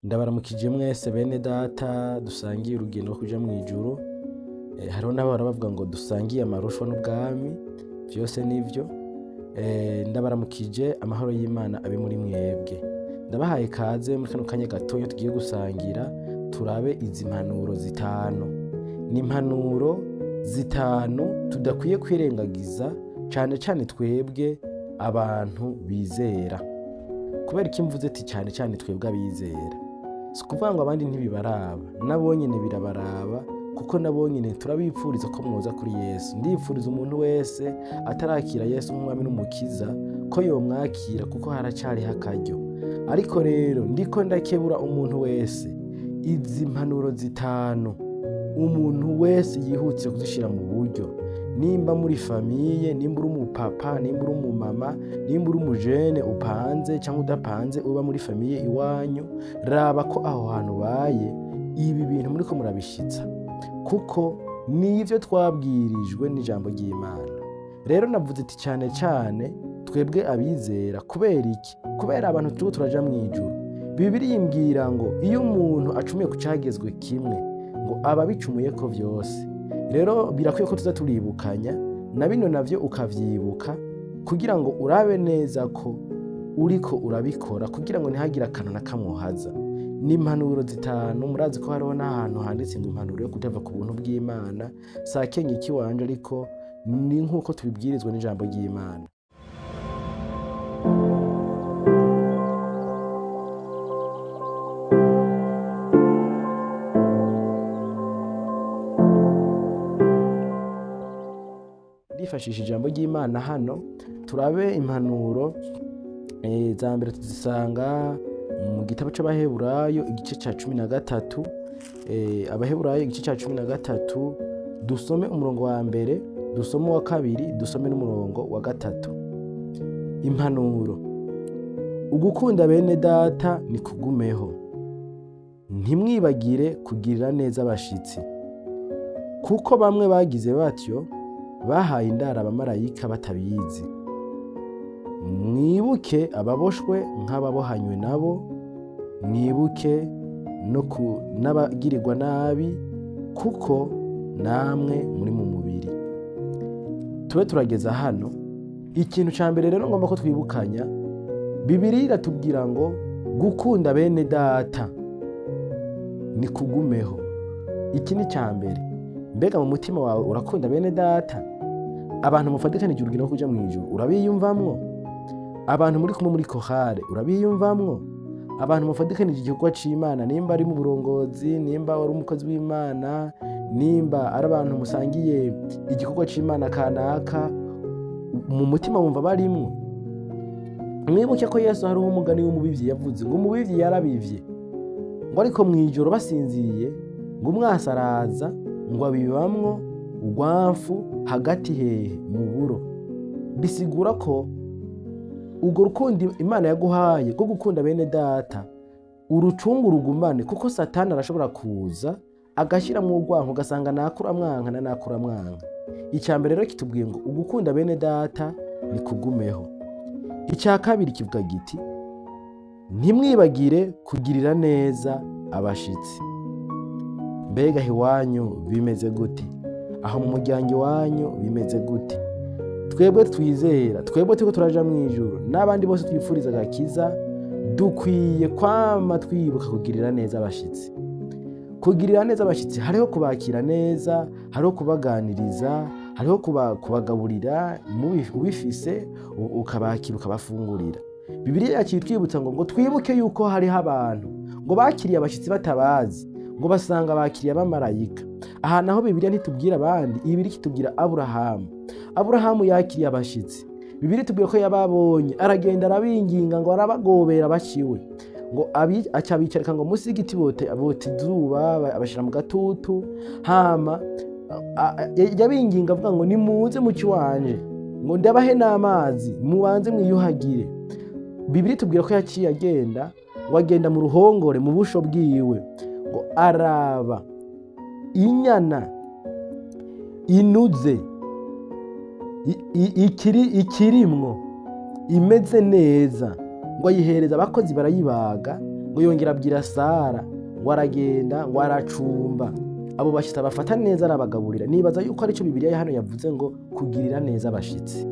Ndabaramukije mwese bene data dusangiye urugendo rwo kuja mw'ijuru. Hariho n'abahora bavuga ngo dusangiye amarushwa n'ubwami, vyose nivyo. Ndabaramukije, amahoro y'Imana abe muri mwebwe. Ndabahaye kaze muri kano kanya gatoya tugiye gusangira, turabe izi mpanuro zitanu. Ni impanuro zitanu tudakwiye kwirengagiza, cane cane twebwe abantu bizera. Kubera iki mvuze ati cane cane twebwe abizera? Si ukuvuga ngo abandi ntibibaraba, nabo nyene birabaraba, kuko nabo nyene turabipfuriza ko mwoza kuri Yesu. Ndipfuriza umuntu wese atarakira Yesu nk'umwami n'umukiza ko yomwakira, kuko haracariho akaryo. Ariko rero ndiko ndakebura umuntu wese, izi mpanuro zitanu umuntu wese yihutire kuzishira mu buryo. Nimba muri famiye, nimba uri umupapa, nimba uri umumama, nimba uri umujene upanze cyangwa udapanze uba muri famiye iwanyu, raba ko aho hantu ubaye ibi bintu muriko murabishitsa, kuko nivyo twabwirijwe n'ijambo ry'Imana. Rero navuze ati cane cane twebwe abizera. Kubera iki? Kubera abantu turiko turaja mw'ijuru. Bibiliya imbwira ngo iyo umuntu acumuye ku cagezwe kimwe, ngo aba abicumuyeko vyose. Rero birakwiye ko tuza turibukanya na bino navyo ukavyibuka, kugira ngo urabe neza ko uriko urabikora, kugira ngo ntihagire akantu na kamwe uhaza. Ni impanuro zitanu. Murazi ko hariho n'ahantu handitse ngo impanuro yo kutava ku buntu bw'Imana. Si akenge kiwanje, ariko ni nk'uko tubibwirizwa n'ijambo ry'Imana. Ndifashisha ijambo ry'Imana hano turabe impanuro za mbere tuzisanga mu gitabo c'Abaheburayo igice ca 13. Abaheburayo igice ca 13, dusome umurongo wa mbere, dusome uwa kabiri, dusome n'umurongo wa gatatu. Impanuro: ugukunda bene data ni kugumeho, ntimwibagire kugirira neza abashitsi, kuko bamwe bagize batyo bahaye indaro abamarayika batabizi. Mwibuke ababoshwe nk'ababohanywe nabo, mwibuke no n'abagirirwa nabi, kuko namwe muri mu mubiri. Tube turageza hano. Ikintu ca mbere rero ngomba ko twibukanya, Bibiliya iratubwira ngo gukunda bene data ni kugumeho. Iki ni ca mbere. Mbega mu mutima wawe urakunda bene data? Abantu mufatikanije urugendo rwo kuja mw'ijuru urabiyumvamwo? Abantu muri kumwe muri kohare urabiyumvamwo? Abantu mufatikanije igikorwa c'Imana, nimba ari mu burongozi, nimba wari umukozi w'Imana, nimba ari abantu musangiye igikorwa c'Imana kanaka, mu mutima wumva barimwo? Mwibuke ko Yesu hariho umugani w'umubivyi yavuze ngo umubivyi yarabivye, ngo ariko mw'ijoro basinziriye, ngo umwasi araza ngo abibamwo urwamfu hagati hehe? Mu buro. Bisigura ko urwo rukundo Imana yaguhaye rwo gukunda bene data urucungu rugumane, kuko Satani arashobora kuza agashiramwo urwanko, ugasanga nakura mwanka na nakura mwanka. Icya mbere rero kitubwiye ngo ugukunda bene data ni kugumeho. Icya kabiri kivuga giti ntimwibagire kugirira neza abashitsi. Mbega iwanyu bimeze gute? Aho mu muryango iwanyu bimeze gute? Twebwe twizera, twebwe turiko turaja mw'ijuru, n'abandi bose twifuriza agakiza, dukwiye kwama twibuka kugirira neza abashitsi. Kugirira neza abashitsi hariho kubakira neza, hariho kubaganiriza, hariho kubagaburira, ubifise ukabakira ukabafungurira. Bibiliya yaciye itwibutsa ngo twibuke yuko hariho abantu ngo bakiriye abashitsi batabazi, ngo basanga bakiriye abamarayika. Aha naho Bibiliya ntitubwira abandi, Bibiliya itubwira Aburahamu. Aburahamu yakiriye abashitsi. Bibiliya itubwira ko yababonye, aragenda arabinginga ngo arabagobera bashiwe, ngo aca abicarika ngo musi y'igiti bote izuba, abashira mu gatutu. Hama yabinginga avuga ngo nimuze mu ciwanje, ngo ndabahe n'amazi mubanze mwiyuhagire. Bibiliya itubwira ko yaciye agenda, ngo agenda mu ruhongore mu busho bwiwe, ngo araba inyana inuze ikirimwo imeze neza, ngo ayihereza abakozi barayibaga. Ngo yongera abwira Sara, ngo aragenda, ngo aracumba, abo bashitsi abafata neza, arabagaburira. Nibaza yuko aricyo Bibiliya hano yavuze ngo kugirira neza abashitsi.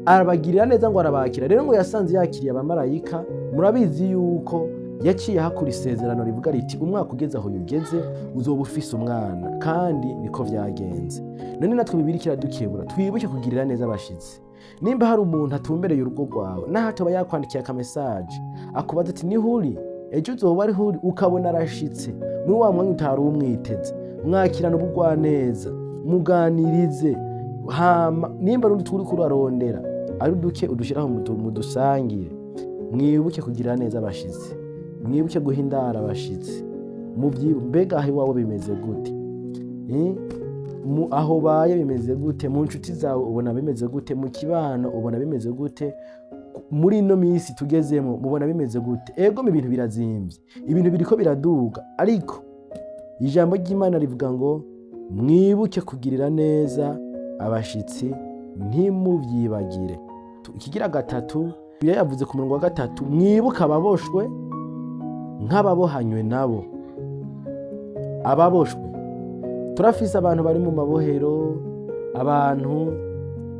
Arabagirira neza, ngo arabakira. Rero ngo yasanze yakiriye abamarayika. Murabizi yuko yaciye hakura isezerano rivuga riti: "Umwaka ugeze aho ugeze uzoba ufise umwana." Kandi niko vyagenze. None natwe Bibiliya iradukebura, twibuke kugirira neza abashitsi. Nimba hari umuntu atumbereye urugo rwawe, naho atoba yakwandikiye akamesaje akubaza ati: "Niho uri? Ejo uzoba ariho uri?" Ukabona arashitse muri wa mwanya utari umwiteze, mwakirana ubugwaneza, muganirize. Hama nimba rundi turi kurarondera ari uduke, udushiraho mudusangire. Mwibuke kugirira neza abashitsi, mwibuke guha indaro abashitsi. Mbega aho iwawe bimeze gute? Aho baye bimeze gute? Mu nshuti zawe ubona bimeze gute? Mu kibano ubona bimeze gute? Muri ino minsi tugezemo mubona bimeze gute? Ego, mu ibintu birazimvye, ibintu biriko biraduga, ariko ijambo ry'Imana rivuga ngo mwibuke kugirira neza abashitsi, ntimuvyibagire. Ikigira gatatu, Bibiliya yavuze ku murongo wa 3: mwibuke ababoshwe nk'ababohanywe nabo. Ababoshwe, turafise abantu bari mu mabohero. Abantu,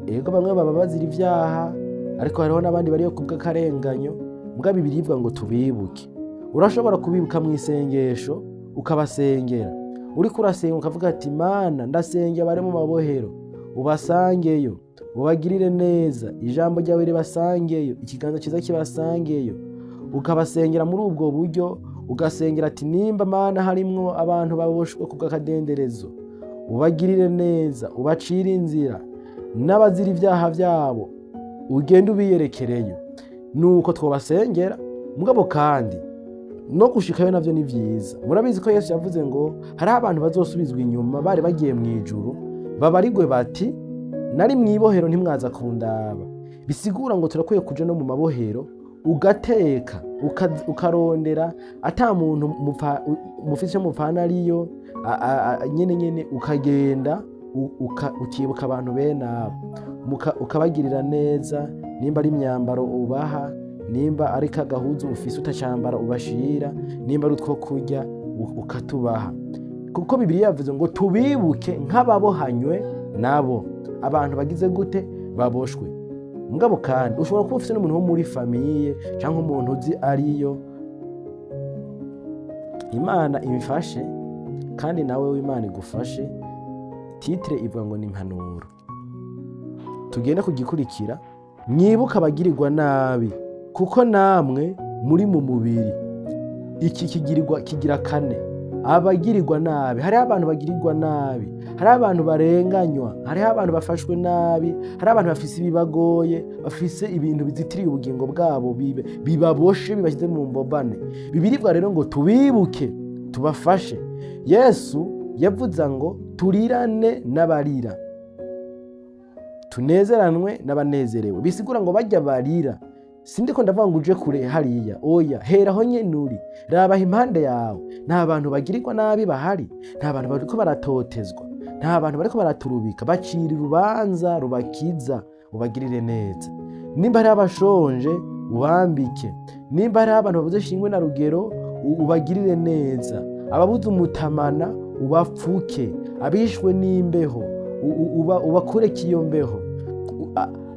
ego, bamwe baba bazira ivyaha, ariko hariho n'abandi bariyo kubw'akarenganyo. Mbwa Bibiliya ivuga ngo tubibuke. Urashobora kubibuka mu isengesho, ukabasengera. Uriko urasenga ukavuga ati: "Mana, ndasengera abari mu mabohero, ubasangeyo, ubagirire neza, ijambo ryawe ribasangeyo, ikiganza cyiza kibasangeyo." Ukabasengera muri ubwo buryo, ugasengera ati: "Nimba Mana harimwo abantu baboshwe kubw'akadenderezo, ubagirire neza, ubacire inzira, n'abazira ibyaha byabo ugende ubiyerekereyo." Nuko twobasengera. Mugabo kandi no gushikayo navyo ni vyiza. Murabizi ko Yesu yavuze ngo hariho abantu bazosubizwa inyuma bari bagiye mu ijuru, babarigwe bati: "Nari mw'ibohero ntimwaza kundaba." Bisigura ngo turakwiye kuja no mu mabohero, ugateka, ukarondera ata muntu mufise ico mupfana ariyo nyene nyene, ukagenda ukibuka abantu bene abo, ukabagirira neza. Nimba ari imyambaro ubaha, nimba ari kagahuzu ufise utacambara ubashira, nimba ari utwo kurya ukatubaha, kuko Bibiliya yavuze ngo tubibuke nk'ababohanywe nabo. Abantu bagize gute? Baboshwe. Mugabo kandi ushobora kuba ufise n'umuntu wo muri famille cyangwa umuntu uzi ariyo. Imana imfashe kandi nawe w'Imana igufashe. Titre ivuga ngo ni impanuro. Tugende kugikurikira: mwibuke abagirirwa nabi, kuko namwe muri mu mubiri. Iki kigirirwa kigira kane, abagirirwa nabi. Hariho abantu bagirirwa nabi, hariho abantu barenganywa, hariho abantu bafashwe nabi, hariho abantu bafise ibibagoye, bafise ibintu bizitiriye ubugingo bwabo, bibaboshe, bibashyize mu mbobane. Bibiliya rero ngo tubibuke, tubafashe. Yesu yavuze ngo turirane n'abarira, tunezeranwe n'abanezerewe. Bisigura ngo bajya barira, sindiko ndavuga ngo uje kure hariya, oya, heraho nyene uri. Rabaha impande yawe, nta bantu bagirirwa nabi bahari? Nta bantu bariko baratotezwa? Nta bantu bariko baraturubika? Bacira urubanza rubakiza, ubagirire neza. Nimba hariho abashonje, ubambike. Nimba hariho abantu babuze shingwe na rugero, ubagirire neza. Ababuze umutamana, ubapfuke. Abishwe n'imbeho, ubakureke iyo mbeho.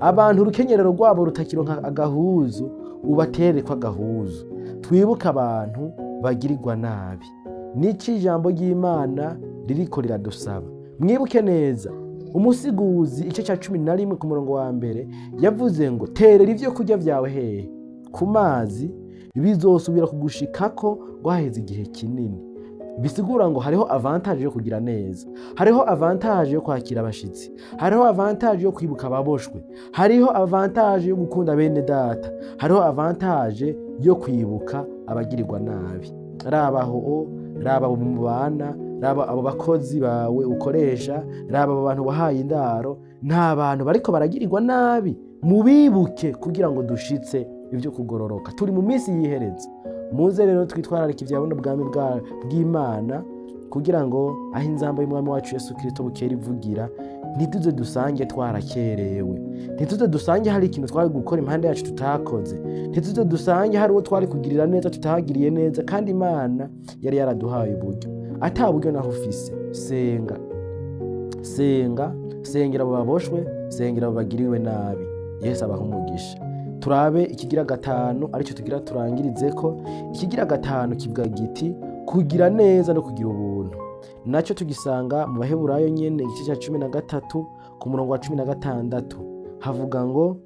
Abantu urukenyerero rwabo rutakironka agahuzu, ubatereko agahuzu. Twibuke abantu bagirirwa nabi. Niki ijambo ry'Imana ririko riradusaba? Mwibuke neza Umusiguzi igice cya 11 ku murongo wa 1, yavuze ngo: "Terera ibyo kurya byawe hehe? Ku mazi, bizosubira kugushikako ngo haheze igihe kinini." Bisigura ngo hariho avantage yo kugira neza, hariho avantage yo kwakira abashitsi, hariho avantage yo kwibuka ababoshwe, hariho avantage yo gukunda bene data, hariho avantage yo kwibuka abagirirwa nabi. Raba aho, raba abo mubana, raba abo bakozi bawe ukoresha, raba abo bantu wahaye indaro. Nta bantu bariko baragirirwa nabi? Mubibuke kugira ngo dushitse ibyo kugororoka. Turi mu minsi yihereza. Muze rero twitwararika ibya buno bwami bw'Imana, kugira ngo aho inzamba y'Umwami wacu Yesu Kirisito bukera ivugira. Ntituze dusange twarakerewe, ntituze dusange hari ikintu twari gukora impande yacu tutakoze, ntituze dusange hari uwo twari kugirira neza tutagiriye neza, kandi Imana yari yaraduhaye uburyo. Ata buryo naho ufise, senga, senga, sengera abo baboshwe, sengera abo bagiriwe nabi. Yesu abaha umugisha. Turabe ikigira gatanu, aricyo tugira turangirizeko. Ikigira gatanu kivuga giti: kugira neza no kugira ubuntu. Nacyo tugisanga mu Baheburayo nyene, igice cya 13, ku murongo wa 16. Havuga ngo: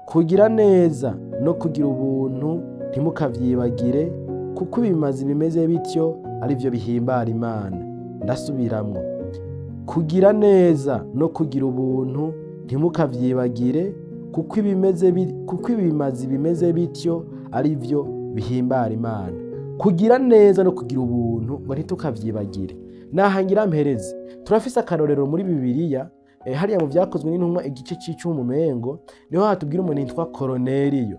kugira neza no kugira ubuntu ntimukavyibagire, kuko ibimazi bimeze bityo ari byo bihimbara Imana. Ndasubiramwo: kugira neza no kugira ubuntu ntimukavyibagire, kuko ibimazi bimeze bityo ari byo bihimbara Imana. Kugira neza no kugira ubuntu ngo ntitukavyibagire. Nahangira mpereze, turafise akarorero muri Bibiliya, hariya mu Vyakozwe n'Intumwa, igice c'icumi umengo, niho hatubwira umuntu yitwa Koroneliyo.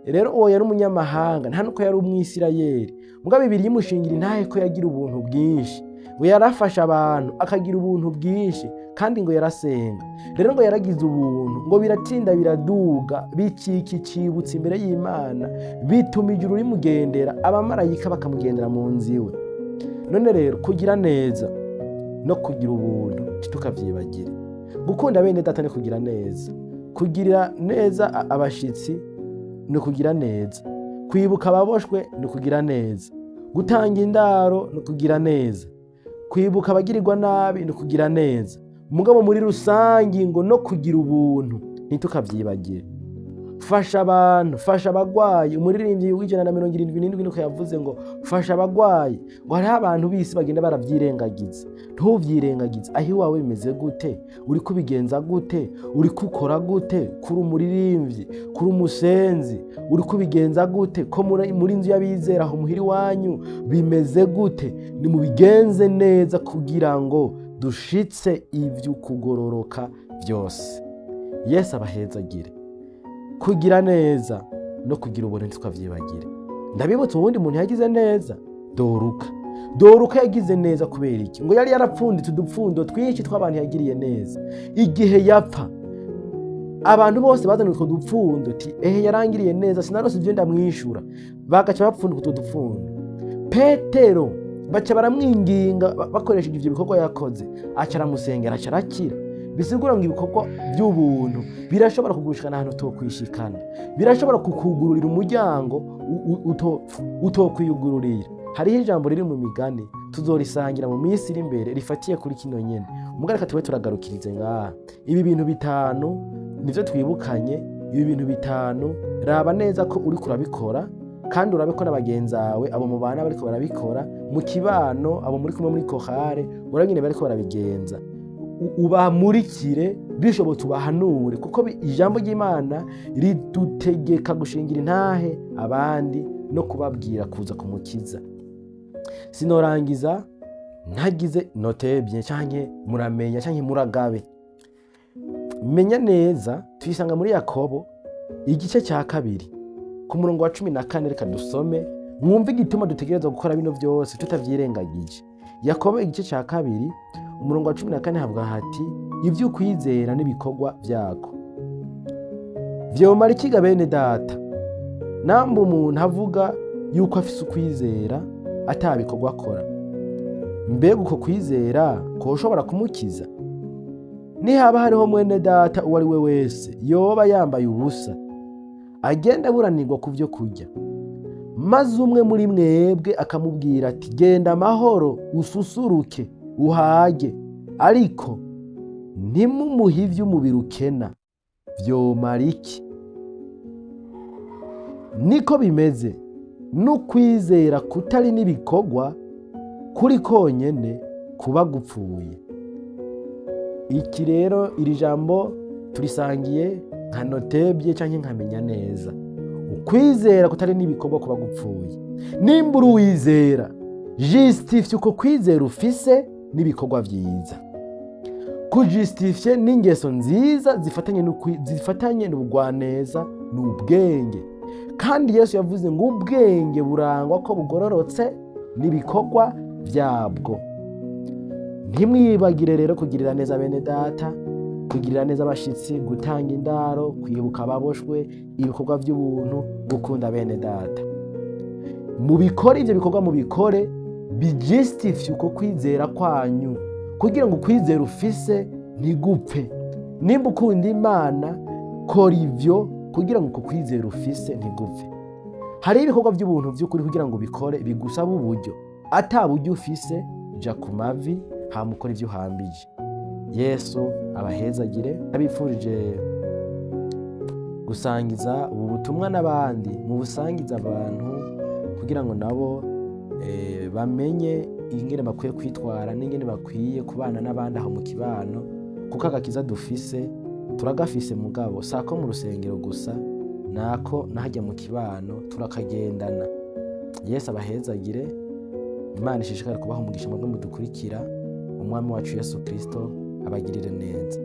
Rero uwo yari umunyamahanga, nta nuko yari Umwisirayeli. Mugabo Bibiliya imushingira intahe ko yagira ubuntu bwinshi, ngo yarafasha abantu, akagira ubuntu bwinshi, kandi ngo yarasenga. Rero ngo yaragize ubuntu, ngo biratinda biraduga, bicika icibutso imbere y'Imana, bituma ijuru rimugendera, abamarayika bakamugendera mu nzu iwe. None rero kugira neza no kugira ubuntu ntitukavyibagire. Gukunda bene data ni kugira neza, kugirira neza abashitsi ni ukugira neza, kwibuka ababoshwe ni ukugira neza, gutanga indaro ni ukugira neza, kwibuka abagirirwa nabi ni ukugira neza. Mugabo muri rusangi ngo no kugira ubuntu ntitukavyibagire. Fasha abantu, fasha abagwayi. Umuririmbyi w'177 niko yavuze ngo: fasha abagwayi. Ngo hariho abantu b'isi bagenda baravyirengagiza. Ntuvyirengagize. Aho iwawe bimeze gute? Uriko ubigenza gute? Uriko ukora gute? Kuri umuririmbyi, kuri umusenzi, uriko ubigenza gute? Ko muri nzu y'abizera aho muhira iwanyu bimeze gute? Nimubigenze neza kugira ngo dushitse ivy'ukugororoka vyose. Yesu abahezagire. Kugira neza no kugira ubuntu ntitwavyibagire. Ndabibutsa uwundi muntu yagize neza, Doruka. Doruka yagize neza kubera iki? Ngo yari yarapfunditse udupfundo twinshi tw'abantu yagiriye neza. Igihe yapfa, abantu bose bazana utwo dupfundo, ti: ehe, yarangiriye neza, sinarose ivyo ndamwishura. Bagaca bapfundika utwo dupfundo. Petero baca baramwinginga bakoresheje ivyo bikorwa yakoze, aca aramusengera, aca arakira. Bisigura ngo ibikorwa by'ubuntu birashobora kugushikana ahantu utokwishikana, birashobora kukugururira umuryango utokwiyugururira. Hariho ijambo riri mu Migani, tuzorisangira mu minsi iri imbere, rifatiye kuri kino nyene. Mugabo reka tube turagarukirize ngaha. Ibi bintu bitanu nivyo twibukanye. Ibi bintu bitanu, raba neza ko uriko urabikora, kandi urabe ko na bagenzi bawe, abo mubana, bariko barabikora mu kibano, abo muri kumwe muri chorale, urabe ingene bariko barabigenza. Ubamurikire, bishobotse ubahanure, kuko ijambo ry'Imana ridutegeka gushingira intahe abandi no kubabwira kuza kumukiza. Sinorangiza ntagize notebye canke muramenya canke muragabe. Menya neza tuyisanga muri Yakobo, igice cya 2, ku murongo wa 14. Reka dusome mwumve igituma dutegerezwa gukora bino byose tutavyirengagije. Yakobo, igice cya 2, umurongo wa 14, havuga hati: ibyo ukwizera n'ibikorwa byako vyomara ikiga bene data, namba umuntu avuga yuko afise ukwizera atabikorwa akora? Mbega uko kwizera koshobora kumukiza? Nihaba hariho mwene data uwo ari we wese yoba yambaye ubusa, agenda aburanirwa ku byo kurya, maze umwe muri mwebwe akamubwira ati: genda amahoro, ususuruke, uhage, ariko ntimumuhe ivy'umubiri ukena, vyomara iki? Niko bimeze n'ukwizera kutari n'ibikorwa, kuri konyene kuba gupfuye. Iki rero, iri jambo turisangiye nka notebye cyangwa nkamenya neza: ukwizera kutari n'ibikorwa kuba gupfuye. Nimba uri uwizera, justifie uko kwizera ufise n'ibikorwa vyiza, kujustifie n'ingeso nziza zifatanye n'ubugwaneza n'ubwenge. Kandi Yesu yavuze ngo ubwenge burangwa ko bugororotse n'ibikorwa byabwo. Ntimwibagire rero kugirira neza bene data. Kugirira neza abashitsi, gutanga indaro, kwibuka ababoshwe, ibikorwa by'ubuntu, gukunda bene data. Mubikore, ivyo bikorwa mubikore bijustifie uko kwizera kwanyu, kugira ngo ukwizera ufise ntigupfe. Nimba ukunda Imana, kora ivyo kugira ngo uko kwizera ufise ntigupfe. Hariho ibikorwa by'ubuntu by'ukuri, kugira ngo ubikore bigusaba uburyo. Ata buryo ufise, ja ku mavi, hama ukora ivyo uhambije. Yesu abahezagire. Abifurije gusangiza ubu butumwa n'abandi, mu busangiza abantu kugira ngo nabo bamenye ingene bakwiye kwitwara n'ingene bakwiye kubana n'abandi aho mu kibano, kuko agakiza dufise turagafise, mugabo sako mu rusengero gusa, nako nahajya mu kibano turakagendana. Yesu abahezagire. Imana ishishikare kubaha umugisha mwebwe mudukurikira. Umwami wacu Yesu Kristo abagirire neza.